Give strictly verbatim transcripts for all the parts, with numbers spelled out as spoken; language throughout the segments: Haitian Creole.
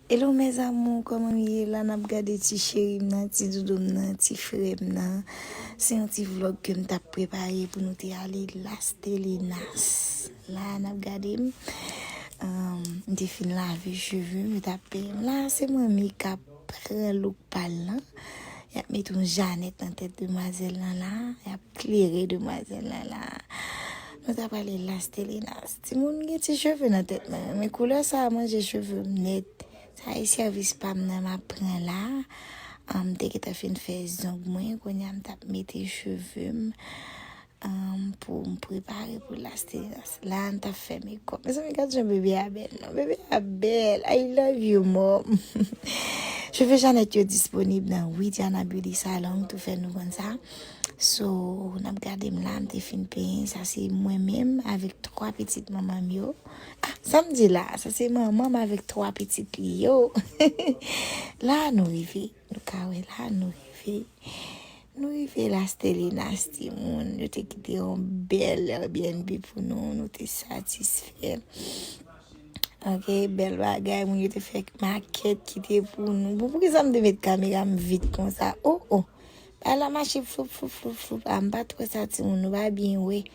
Hello mes amours, kòman nou ye? La n ap gade ti cheri m nan, ti doudou m nan, ti frè m nan. Se yon ti vlog ke m t ap prepare pou nou te ale Las Telenas. La n ap gade m. Ahn, m te fin lave cheve m, yo t ap penyen m. La se manmi k ap pran look pa l lan. Y ap mete yon Janet nan tèt demwazèl lan la. Y ap klere demwazèl lan la. Nou ta prale Las Telenas. Timoun gen ti cheve nan tèt mwen, men koulè sa a manje cheve m nèt. Sa e sèvis pa m nan m ap pran la. Ahn, m te gentan fin fè zong mwen, kounye a m t ap mete cheve m, ahn, pou m prepare pou Las Telenas. La, m t ap fè mekòp. Mezanmi, gad jan bebe a bèl non. Bebe a bèl. I love you, mom. Cheve Janet yo disponib nan Widiana Beauty Salon, tou fè nou konn sa. So, n ap gade m la, m te fin penyen. Sa se mwen menm avèk twa pitit manman m yo. Ah, sa m di la, sa se manman m avèk twa pitit li yo. La nou rive, nou ka wè la nou rive. Nou rive Las Telenas, timoun. Yo te kite yon bèl Airbnb pou nou, nou te satisfè. Ok, bèl bagay, moun yo te fè makèt kite pou nou. Bon, poukisa m te met kamera m vit konsa? Oh, oh. Bagay la mache floup, floup, floup, floup. Ah, m pa t wè sa, timoun. Nou pa byen wè.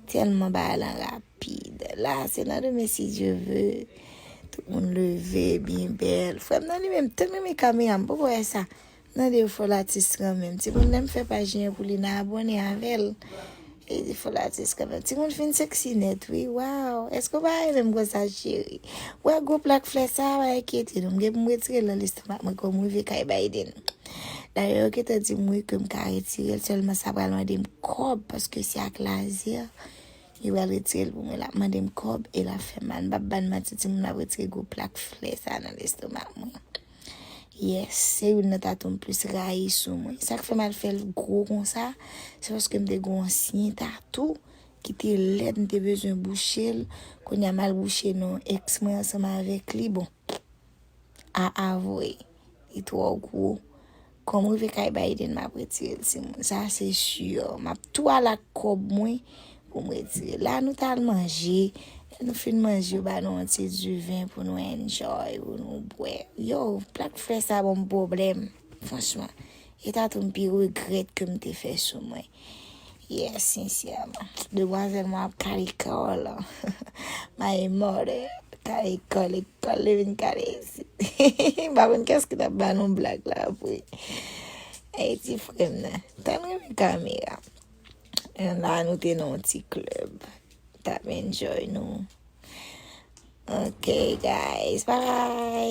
Tèlman bagay la rapid. La, se nan demen, si Dye ve. Tout moun leve, byen bèl. Frè m nan li menm, tèlman renmen kamera, m poko wè sa. M tande yo fò latis kanmenm. Timoun, lè m fè paj li an pou li, n a abòne avè l. E di fò latis kanmenm. Timoun fin seksi nèt, wi. Waw. Èske w pa renmen m konsa, cheri? Wè gwo plak flè sa a, pa enkyete nou. M gen pou m retire l nan lestomak mwen, kòm m rive kay Biden. Dayè, yo gentan di m wi ke m ka retire l, sèlman sa pral mande m kòb, paske se ak lazè. Li pral retire l pou mwen, l ap mande m kòb e l ap fè mal. M p ap ba n manti, timoun, m ap retire gwo plak flè sa nan lestomak mwen. Yes, se youn nan tatou m plis rayi sou mwen. Sa k fè m al fè l gwo konsa, se paske m te gen yon ansyen tatou ki te lèd, m te bezwen bouche l. Kounye a m al bouche non èks mwen ansanm avèk li. Bon, a avwe, li twò gwo. Kòm rive kay Biden, m ap retire l, timoun. Sa se si. M ap tou al ak kòb mwen pou m retire l. La, nou t al manje. Lè nou fin manje, yo ba nou yon ti diven pou nou enjoy, pou nou bwè. Yo, plak flè sa ban m pwoblèm, franchman. E tatou m pi regrèt ke m te fè sou mwen. Yes, sensyèman. Demwazèl mwen ap kale kò la. My mother. Kale kò, lekòl li vin kale isit. M pa konn kiyès ki t ap ba nou blag la apre. Ey, ti frè m nan. Tèlman renmen kamera. E la, nou te nan yon ti klèb. T ap enjoy nou. Ok, guys. Bye.